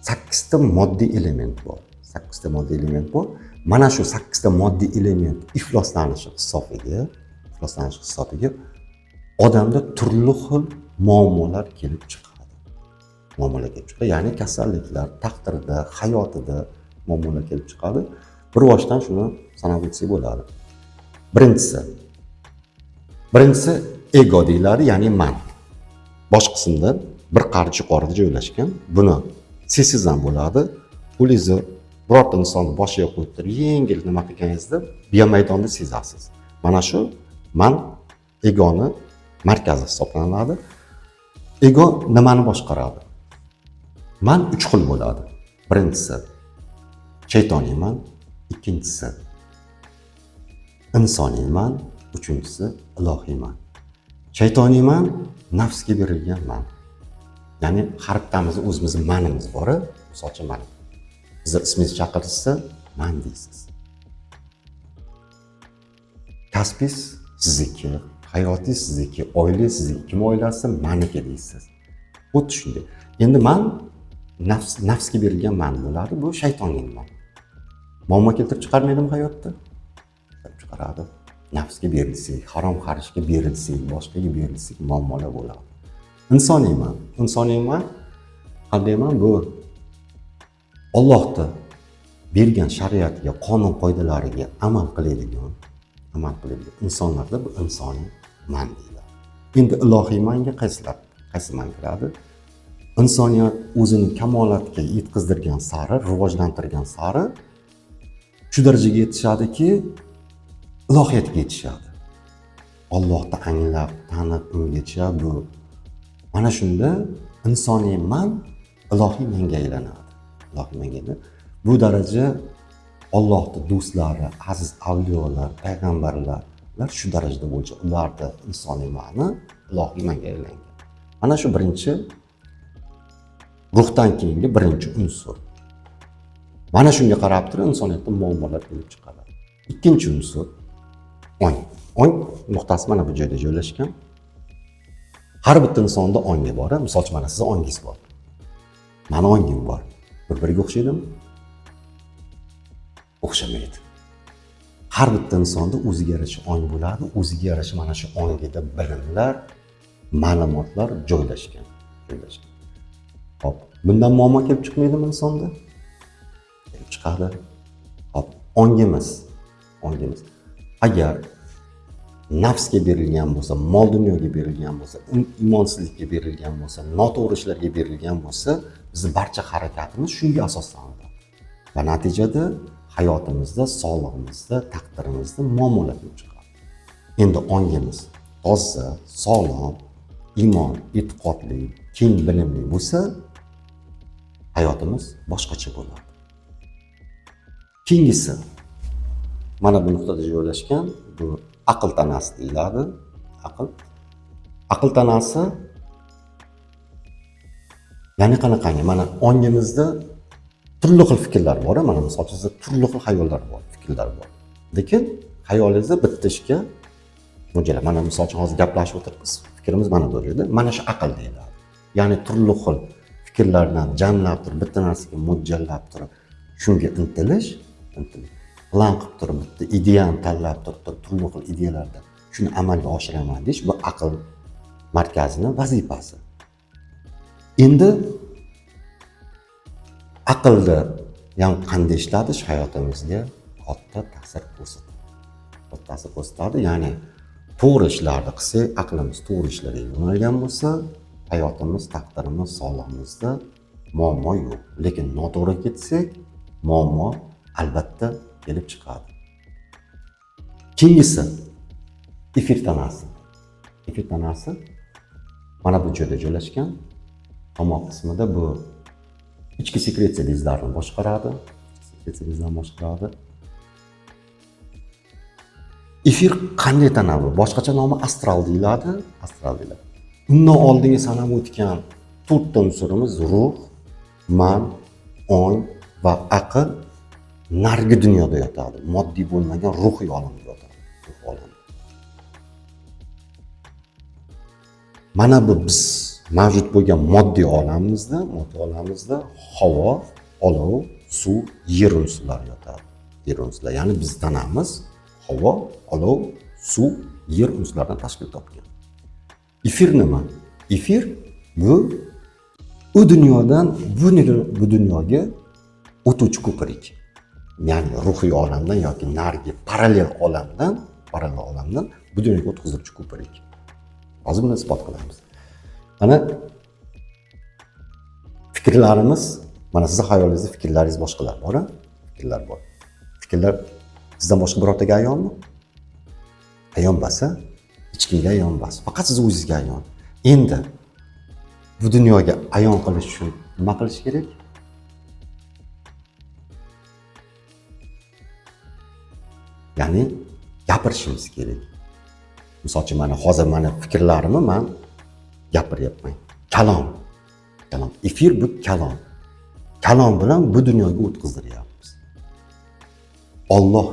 8 ta moddiy element bor. 8 ta moddiy element bor. Mana shu 8 ta moddiy element ifloslanishi hisobiga odamda turli xil muammolar kelib chiqadi. Muammolar kelib chiqadi, ya'ni kasalliklar, taqdirda, hayotida muammolar kelib chiqadi. Bir boshdan shuni sanab o'tsak bo'ladi. Birinchisi ego deyiladi, ya'ni man. Bosh qismda bir qarich yuqorida joylashgan. Buni sezsangiz ham bo'ladi. Qo'lingizni birorta insonni boshiga qo'yib turib, yengil nima qilganingizda biomaydonda sezasiz. Mana shu man egoni markazi hisoblanadi. Ego nimani boshqaradi? Man uch xil bo'ladi. Birinchisi shaytoniyman, ikkinchisi insoniyman, uchinchisi ilohiyman. Shaytoniyman nafsga berilgan man. Ya'ni har bittamizni o'zimizni manimiz bor. Misol uchun, mana bizni ismingizni chaqirishsa, man deysiz. Kasbingiz sizniki, hayotingiz sizniki, oilangiz sizniki, kim oilasi maniki deysiz. Xuddi shunday. Endi man nafsga berilgan man bo'ladi, bu shaytonning man. Muammo keltirib chiqarmaydimi hayotda? Keltirib chiqaradi. Nafsga berilsak, harom xarishga berilsak, boshqaga berilsak muammolar bo'ladi. Insoniyman. Insoniyman qandayman? Bu Allohni bergan shariatiga, qonun qoidalariga amal qiladigan insonlarda bu insoniy man deyiladi. Endi ilohiy manga qaysi man kiradi? Insoniyat o'zini kamolatga yetkazdirgan sari, rivojlantirgan sari shu darajaga yetishadiki, ilohiyatga yetishadi. Allohni anglab, tanib unga yetishadi. Bu mana shunda insoniy man ilohiy manga aylanadi. Ilohiy manga aylanadi. Bu daraja Allohni do'stlari, aziz avliyolar, payg'ambarlar, ular shu darajada bo'lsa, ularda insoniy ma'ni ilohiy manga aylangan. Mana shu birinchi ruhdan keyingi birinchi unsur. Mana shunga qarab turib insoniyatda muammolar kelib chiqadi. Ikkinchi unsur ong. Ong nuqtasi mana bu joyda joylashgan. Har bitta insonda ongi bor. Misol uchun, mana sizni ongingiz bor. Mani ongim bor. Bir-biriga o'xshaydimi? O'xshamaydi. Har bitta insonda o'ziga yarasha ong bo'ladi, o'ziga yarasha mana shu ongida bilimlar, ma'lumotlar joylashgan. Joylashgan. Xo'p, bundan muammo kelib chiqmaydimi insonda? Kelib chiqadi. Xo'p, ongimiz agar nafsga berilgan bo'lsa, mol dunyoga berilgan bo'lsa, iymonsizlikka berilgan bo'lsa, noto'g'ri ishlarga berilgan bo'lsa, bizni barcha harakatimiz shunga asoslanadi. Va natijada hayotimizda, sog'lig'imizda, taqdirimizda muammolar kelib chiqadi. Endi ongimiz toza, sog'lom, iymon, e'tiqodli, keng bilimli bo'lsa, hayotimiz boshqacha bo'ladi. Keyingisi mana bu nuqtada joylashgan, bu aql tanasi deyiladi. Aql. Aql tanasi ya'ni qanaqangi? Mana ongimizda turli xil fikrlar bor, mana misol uchun sizda turli xil xayollar bor, fikrlar bor. Lekin xayolingizda bitta ishga mo'ljallab. Mana misol uchun hozir gaplashib o'tiribmiz, fikrimiz mana bu yerda. Mana shu aql deyiladi. Ya'ni turli xil fikrlardan jamlab turib, bitta narsaga mo'ljallab turib, shunga intilish, plan qilib turib, bitta ideyani tanlab turib, turli xil ideyalardan shuni amalga oshiraman deyish bu aql markazini vazifasi. Endi aqlni ham qanday ishlatish hayotimizga katta ta'sir ko'rsatadi. Katta ta'sir ko'rsatadi. Ya'ni to'g'ri ishlarni qilsak, aqlimiz to'g'ri ishlarga yo'nalgan bo'lsa, hayotimiz, taqdirimiz, sog'lig'imizda muammo yo'q. Lekin noto'g'ri ketsak, muammo albatta kelib chiqadi. Keyingisi efir tanasi. Efir tanasi mana bu joyda joylashgan. Tomoq qismida bu ichki sekretsiya bezlarini boshqaradi. Sekretsiya bezlarini boshqaradi. Efir qanday tana bu? Boshqacha nomi astral deyiladi. Astral deyiladi. Undan oldingi sanab o'tgan to'rtta unsurimiz ruh, man, ong va aql narigi dunyoda yotadi. Moddiy bo'lmagan ruhiy olamda yotadi. Ruh olamida. Mana bu biz mavjud bo'lgan moddiy olamimizda havo, olov, suv, yer unsurlari yotadi. Yer unsurlari, ya'ni biz tanamiz havo, olov, suv, yer unsurlaridan tashkil topgan. Efir nima? Efir bu u dunyodan bu dunyoga o'tuvchi ko'prik. Ya'ni ruhiy olamdan yoki narigi parallel olamdan bu dunyoga o'tkazuvchi ko'prik. Hozir buni isbot qilamiz. Mana fikrlarimiz, mana sizni xayolingizda fikrlaringiz boshqalar bor, a? Fikrlar bor. Fikrlar sizdan boshqa birortaga ayonmi? Ayon emas, hech kimga ayon emas. Faqat siz o'zingizga ayon. Endi bu dunyoga ayon qilish uchun nima qilish kerak? Ya'ni gapirishimiz kerak. Misol uchun, mana hozir mana fikrlarimni men gapiryapman. Kalom. Kalom. Efir bu kalom. Kalom bilan bu dunyoga o'tkazdiryapmiz. Alloh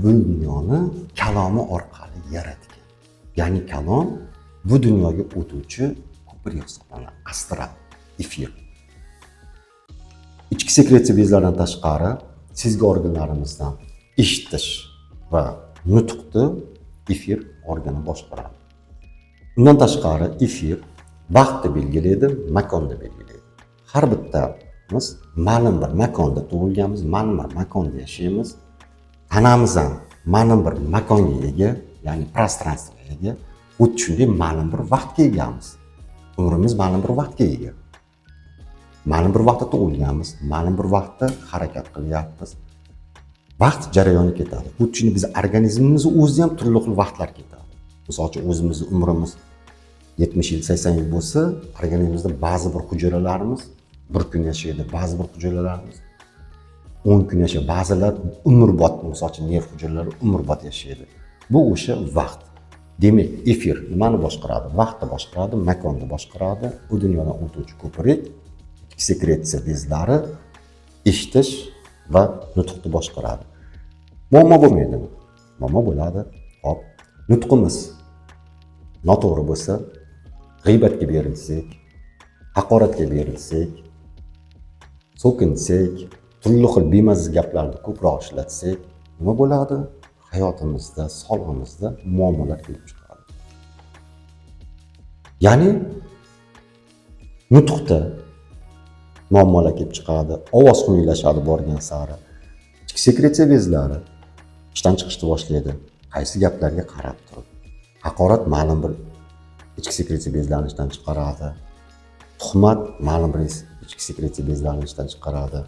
bu dunyoni kalomi orqali yaratgan. Ya'ni kalom bu dunyoga o'tuvchi ko'prik hisoblanadi. Astral, efir. Ichki sekretsiya bezlaridan tashqari sezgi organlarimizdan eshitish va nutqni efir organi boshqaradi. Undan tashqari efir vaqtni belgilaydi, makonni belgilaydi. Har bittamiz ma'lum bir makonda tug'ilganmiz, ma'lum bir makonda yashaymiz. Tanamiz ham ma'lum bir makonga ega, ya'ni prostranstvoga ega. Xuddi shunday ma'lum bir vaqtga egamiz. Umrimiz ma'lum bir vaqtga ega. Ma'lum bir vaqtda tug'ilganmiz, ma'lum bir vaqtda harakat qilyapmiz. Vaqt jarayoni ketadi. Xuddi shunday biz organizmimizni o'zi ham turli xil vaqtlar ketadi. Misol uchun, o'zimizni umrimiz 70 yil, 80 yil bo'lsa, organizmimizda ba'zi bir hujayralarimiz bir kun yashaydi, ba'zi bir hujayralarimiz 10 kun yashaydi, ba'zilar umrbod, misol uchun nerv hujayralari umrbod yashaydi. Bu o'sha vaqt. Demak, efir nimani boshqaradi? Vaqtni boshqaradi, makonni boshqaradi, u dunyodan o'tuvchi ko'prik, sekresiya bezlari, eshitish va nutqni boshqaradi. Muammo bo'lmaydimi? Muammo bo'ladi. Xo'p, nutqimiz noto'g'ri bo'lsa, g'iybatga berilsak, haqoratga berilsak, so'kinsak, turli xil bemaza gaplarni ko'proq ishlatsak, nima bo'ladi? Hayotimizda, sog'lig'imizda muammolar kelib chiqadi. Ya'ni nutqda muammolar kelib chiqadi, ovoz xunuklashadi borgan sari. Ichki sekretsiya bezlari ishdan chiqishni boshlaydi. Qaysi gaplarga qarab turib. Haqorat ma'lum bir ichki sekretsiya bezlarini ishdan chiqaradi. Tuhmat ma'lum bir ichki sekretsiya bezlarini ishdan chiqaradi.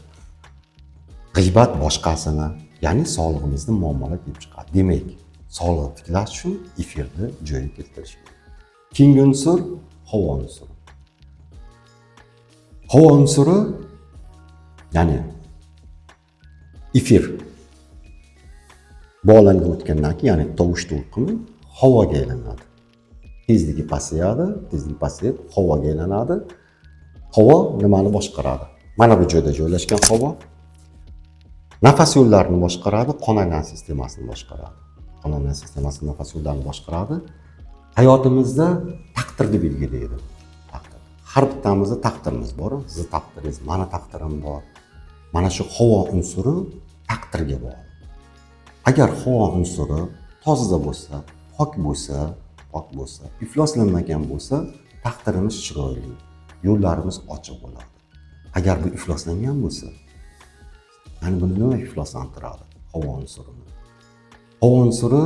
G'iybat boshqasini, ya'ni sog'lig'imizda muammolar kelib chiqadi. Demak, sog'liqni tiklash uchun efirni joyiga keltirish kerak. Keyingi unsur havo unsuri. Havo unsuri, ya'ni efir bu olamga o'tgandan keyin, ya'ni tovush to'lqini havoga aylanadi. Tezligi pasayadi, tezligi pasayib havoga aylanadi. Havo nimani boshqaradi? Mana bu joyda joylashgan havo nafas yo'llarini boshqaradi, qon aylanish sistemasini boshqaradi. Qon aylanish sistemasi nafas yo'llarini boshqaradi. Hayotimizda taqdirni belgilaydi. Taqdir. Har bittamizda taqdirimiz bor. Sizni taqdiringiz, meni taqdirim bor. Mana shu havo unsuri taqdirga bog'liq. Agar havo unsuri toza bo'lsa, pok bo'lsa, ifloslanmagan bo'lsa, taqdirimiz chiroyli, yo'llarimiz ochiq bo'ladi. Agar bu ifloslangan bo'lsa, ya'ni buni nima ifloslantiradi? Havo unsurini. Havo unsuri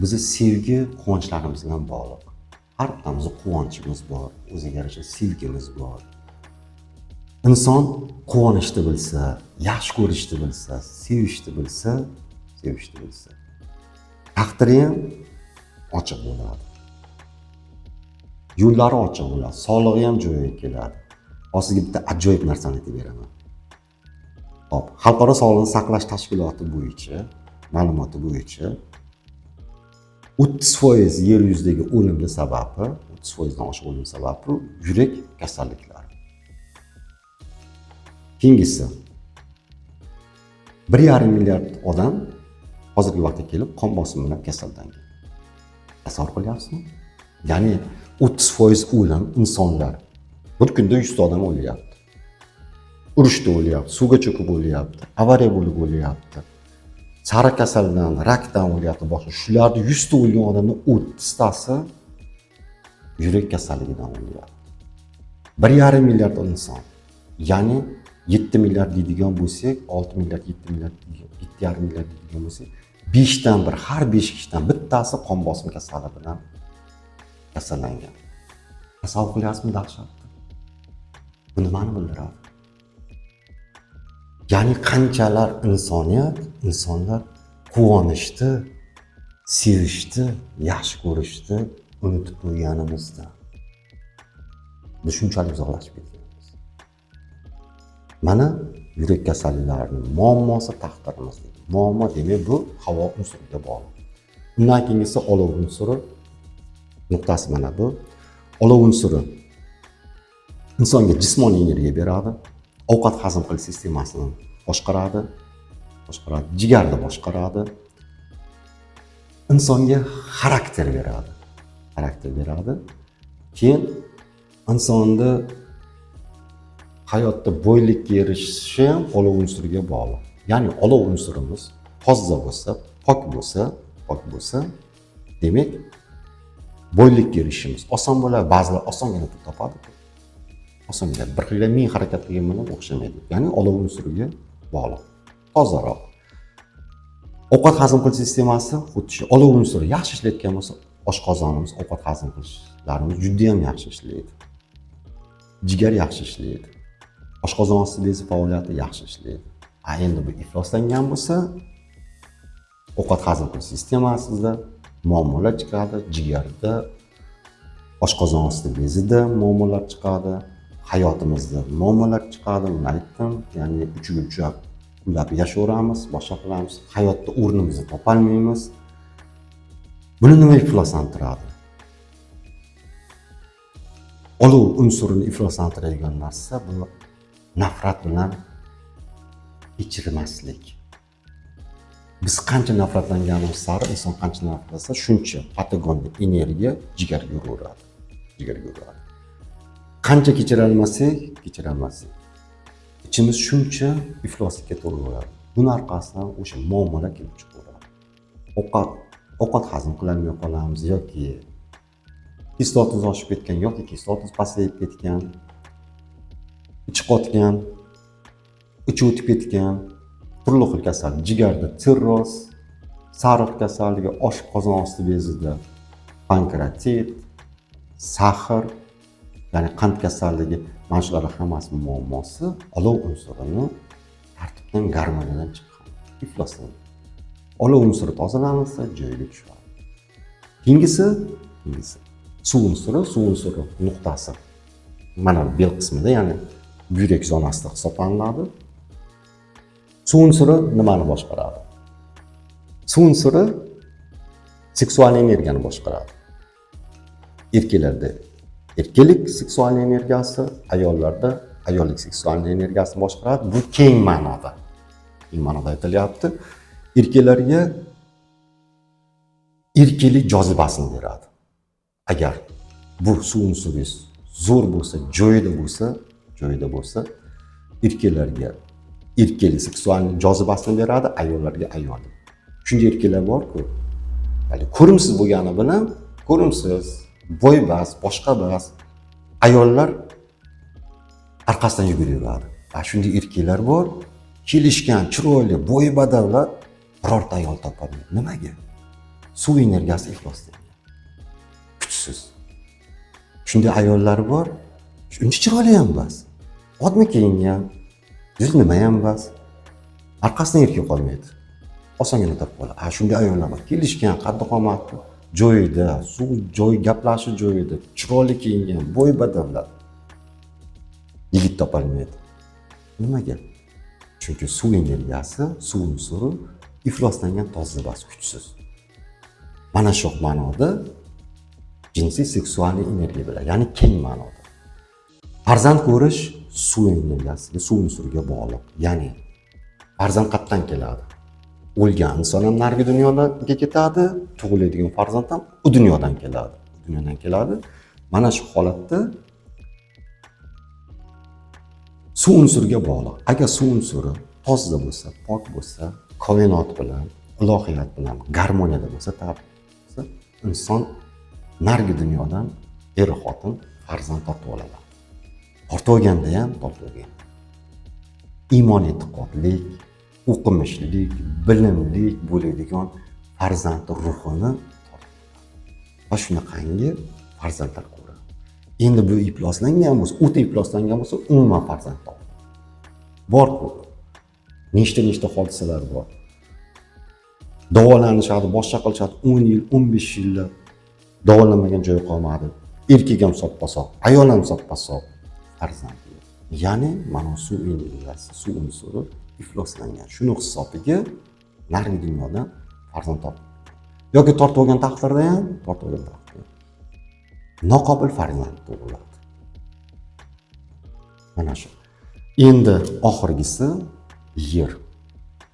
bizni sevgi, quvonchlarimiz bilan bog'liq. Har bittamizni quvonchimiz bor, o'ziga yarasha sevgimiz bor. Inson quvonishni bilsa, yaxshi ko'rishni bilsa, sevishni bilsa, taqdiri ham ochiq bo'ladi. Yo'llari ochiq bo'ladi, sog'lig'i ham joyiga keladi. Hozir sizga bitta ajoyib narsani aytib beraman. Xo'p, Xalqaro sog'liqni saqlash tashkiloti bo'yicha, ma'lumoti bo'yicha 30% yer yuzidagi o'limni sababi, 30% dan oshiq o'lim sababi yurak kasalliklari. Keyingisi 1,5 milliard odam hozirgi vaqtga kelib qon bosimi bilan kasallangan. Tasavvur qilyapsizmi? Ya'ni 30% o'lim insonlar. Bir kunda 100 ta odam o'lyapti. Urushda o'lyapti, suvga cho'kib o'lyapti, avariya bo'lib o'lyapti. Sariq kasaldan, rakdan o'lyapti, boshqa. Shularni 100 ta o'lgan odamdan 30 tasi yurak kasalligidan o'lyapti. 1,5 milliard inson. Ya'ni 7 milliard deydigan bo'lsak, 6 milliard, 7 milliard, 7,5 milliard deydigan bo'lsak, 5 dan bir, har 5 kishidan bittasi qon bosimi kasali bilan kasallangan. Tasavvur qilyapsizmi dahshatni? Bu nimani bildiradi? Ya'ni qanchalar insoniyat, insonlar quvonishni, sevishni, yaxshi ko'rishni unutib qo'yganimizda. Biz shunchalik uzoqlashib ketganmiz. Mana yurak kasalliklarining muammosi taqdirimizda. Muammo demak bu havo unsuriga bog'liq. Undan keyingisi olov unsuri nuqtasi mana bu. Olov unsuri insonga jismoniy energiya beradi, ovqat hazm qilish sistemasini boshqaradi, jigarni boshqaradi. Insonga xarakter beradi. Xarakter beradi. Keyin insonni hayotda boylikka erishishi ham olov unsuriga bog'liq. Ya'ni olov unsurimiz toza bo'lsa, pok bo'lsa, demak boylikka erishishimiz oson bo'ladi. Ba'zilar osongina pul topadi. Osongina bir xilda ming harakat qilgan bilan o'xshamaydi. Ya'ni olov unsuriga bog'liq. Tozaroq. Ovqat hazm qilish sistemasi xuddi shu olov unsuri yaxshi ishlayotgan bo'lsa, oshqozonimiz, ovqat hazm qilishlarimiz juda ham yaxshi ishlaydi. Jigar yaxshi ishlaydi. Oshqozon osti bezi faoliyati yaxshi ishlaydi. A endi bu ifloslangan bo'lsa, ovqat hazm qilish sistemasida muammolar chiqadi, jigarda, oshqozon osti bezida muammolar chiqadi, hayotimizda muammolar chiqadi, uni aytdim. Ya'ni uchiga uchab ulab yashayveramiz, boshqa qilamiz, hayotda o'rnimizni topolmaymiz. Buni nima ifloslantiradi? Olov unsurini ifloslantiradigan narsa bu nafrat bilan kechirmaslik. Biz qancha nafratlanganimiz sari, inson qancha nafratlansa, shuncha patogenli energiya jigarga uraveradi. Jigarga uradi. Qancha kechirolmasak, ichimiz shuncha ifloslikka to'laveradi. Buni orqasidan o'sha muammolar kelib chiqaveradi. Ovqat hazm qilolmay qolamiz yoki kislotamiz oshib ketgan yoki kislotamiz pasayib ketgan, ichi qotgan, ichi o'tib ketgan, turli xil kasallik, jigarda sirroz, sariq kasalligi, oshqozon osti bezida pankreatit, sahr, ya'ni qand kasalligi, mana shularning hammasi muammosi olov unsurini tartibdan, garmoniyadan chiqqan, ifloslangan. Olov unsuri tozalansa joyiga tushadi. Keyingisi suv unsuri, suv unsuri nuqtasi mana bel qismida, ya'ni buyrak zonasida hisoblanadi. Suv unsuri nimani boshqaradi? Suv unsuri seksual energiyani boshqaradi. Erkaklarda erkaklik seksual energiyasi, ayollarda ayollik seksual energiyasini boshqaradi. Bu keng ma'noda. Keng ma'noda aytilyapti. Erkaklarga erkaklik jozibasini beradi. Agar bu suv unsuri zo'r bo'lsa, joyida bo'lsa, erkaklarga erkaklik seksual jozibasini beradi, ayollarga ayollik. Shunday erkaklar bor-ku, ya'ni ko'rimsiz bo'lgani bilan, ko'rimsiz, bo'ybas, boshqa bas, ayollar orqasidan yuguraveradi. Shunday erkaklar bor, kelishgan, chiroyli, bo'yi badavlat, birorta ayol topolmaydi. Nimaga? Suv energiyasi ifloslangan. Kuchsiz. Shunday ayollar bor, uncha chiroyli ham emas. Odmi kiyingan, yuz nima ham emas. Orqasidan erkak qolmaydi. Osongina topib qoladi. Shunday ayollar bor, kelishgan, qaddi qomati joyida, suv joy gaplashi joyida, chiroyli kiyingan, bo'y badavlat. Yigit topolmaydi. Nimaga? Chunki suv energiyasi, suv unsuri ifloslangan, toza emas, kuchsiz. Mana shu ma'noda jinsiy seksual energiya bilan, ya'ni keng ma'noda. Farzand ko'rish suv energiyasiga, suv unsuriga bog'liq. Ya'ni farzand qayerdan keladi? O'lgan inson ham narigi dunyoga ketadi, tug'iladigan farzand ham u dunyodan keladi. U dunyodan keladi. Mana shu holatda suv unsuriga bog'liq. Agar suv unsuri toza bo'lsa, pok bo'lsa, koinot bilan, ilohiyat bilan garmoniyada bo'lsa, bo'lsa, inson narigi dunyodan er xotin farzand tortib oladi. Tortib olganda ham tortib olgan. Iymon e'tiqodlik, o'qimishlik, bilimlik bo'ladigan farzand ruhini tortib oladi. Va shunaqangi farzandlar ko'radi. Endi bu ifloslangan bo'lsa, o'ta ifloslangan bo'lsa, umuman farzand topadi. Bor-ku. Nechta-nechta hodisalar bor. Davolanishadi, boshqa qilishadi, 10 yil, 15 yillab davolanmagan joyi qolmadi. Erkak ham soppa-sog', ayol ham soppa-sog', farzand yo'q. Ya'ni mana suv energiyasi, suv unsuri ifloslangan. Shuni hisobiga narigi dunyodan farzand topdi. Yoki tortib olgan taqdirda ham, tortib olgan taqdirda noqobil farzand tug'iladi. Mana shu. Endi oxirgisi yer.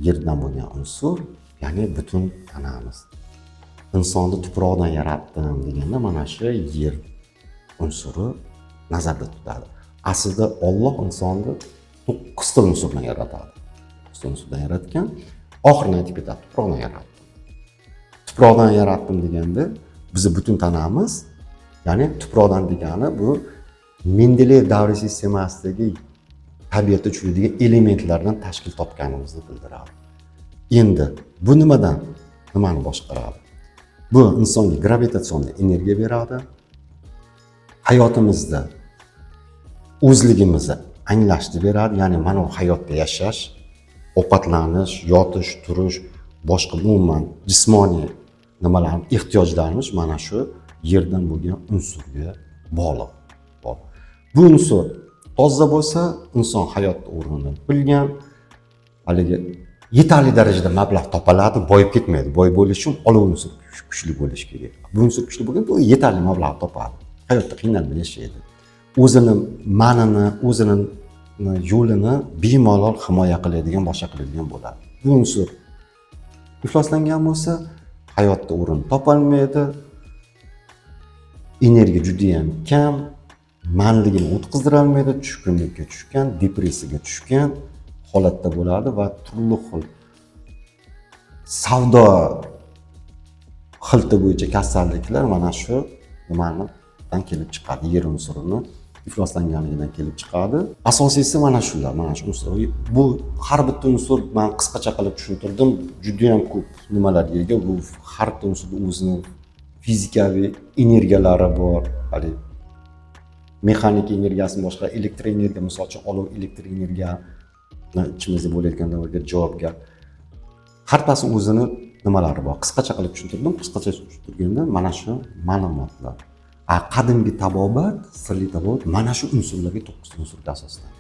Yerdan bo'lgan unsur, ya'ni butun tanamiz. Insonni tuproqdan yaratdim deganda mana shu yer unsuri nazarda tutadi. Aslida Alloh insonni 9 ta unsurdan yaratadi. 9 ta unsurdan yaratgan, oxirini aytib ketadi, tuproqdan yaratdim. Tuproqdan yaratdim deganda bizni butun tanamiz, ya'ni tuproqdan degani bu Mendeleyev davriy sistemasidagi tabiatda uchraydigan elementlardan tashkil topganimizni bildiradi. Endi bu nimadan nimani boshqaradi? Bu insonga gravitatsion energiya beradi. Hayotimizda o'zligimizni anglashni beradi, ya'ni mana bu hayotda yashash, ovqatlanish, yotish, turish, boshqa umuman jismoniy nimalar, ehtiyojlarimiz mana shu yerdan bo'lgan unsurga bog'liq. Bu unsur toza bo'lsa, inson hayotda o'rnini bilgan, haligi yetarli darajada mablag' topoladi, boyib ketmaydi. Boy bo'lish uchun olov unsur kuchli bo'lishi kerak. Bu unsur kuchli bo'lganda u yetarli mablag' topadi. Hayotda qiynalmay yashaydi. O'zini manini, o'zini yo'lini bemalol himoya qiladigan, boshqa qiladigan bo'ladi. Bu unsur ifloslangan bo'lsa, hayotda o'rin topolmaydi. Energiya juda ham kam, manligini o'tkazdirolmaydi, tushkunlikka tushgan, depressiyaga tushgan holatda bo'ladi va turli xil savdo xilti bo'yicha kasalliklar mana shu nimanidan kelib chiqadi, yer unsurini ifloslanganligidan kelib chiqadi. Asosiysi mana shular, mana shu unsur. Bu har bitta unsur man qisqacha qilib tushuntirdim, juda ham ko'p nimalarga ega. Bu har bitta unsurni o'zini fizikaviy energiyalari bor, haligi mexanik energiyasi boshqa, elektr energiya, misol uchun olov elektr energiya ichimizda bo'layotgan nimaga javobgar. Har bittasi o'zini nimalari bor. Qisqacha qilib tushuntirdim. Qisqacha tushuntirganda mana shu ma'lumotlar. Qadimgi tabobat, sirli tabobat mana shu unsurlarga, 9 unsurga asoslangan.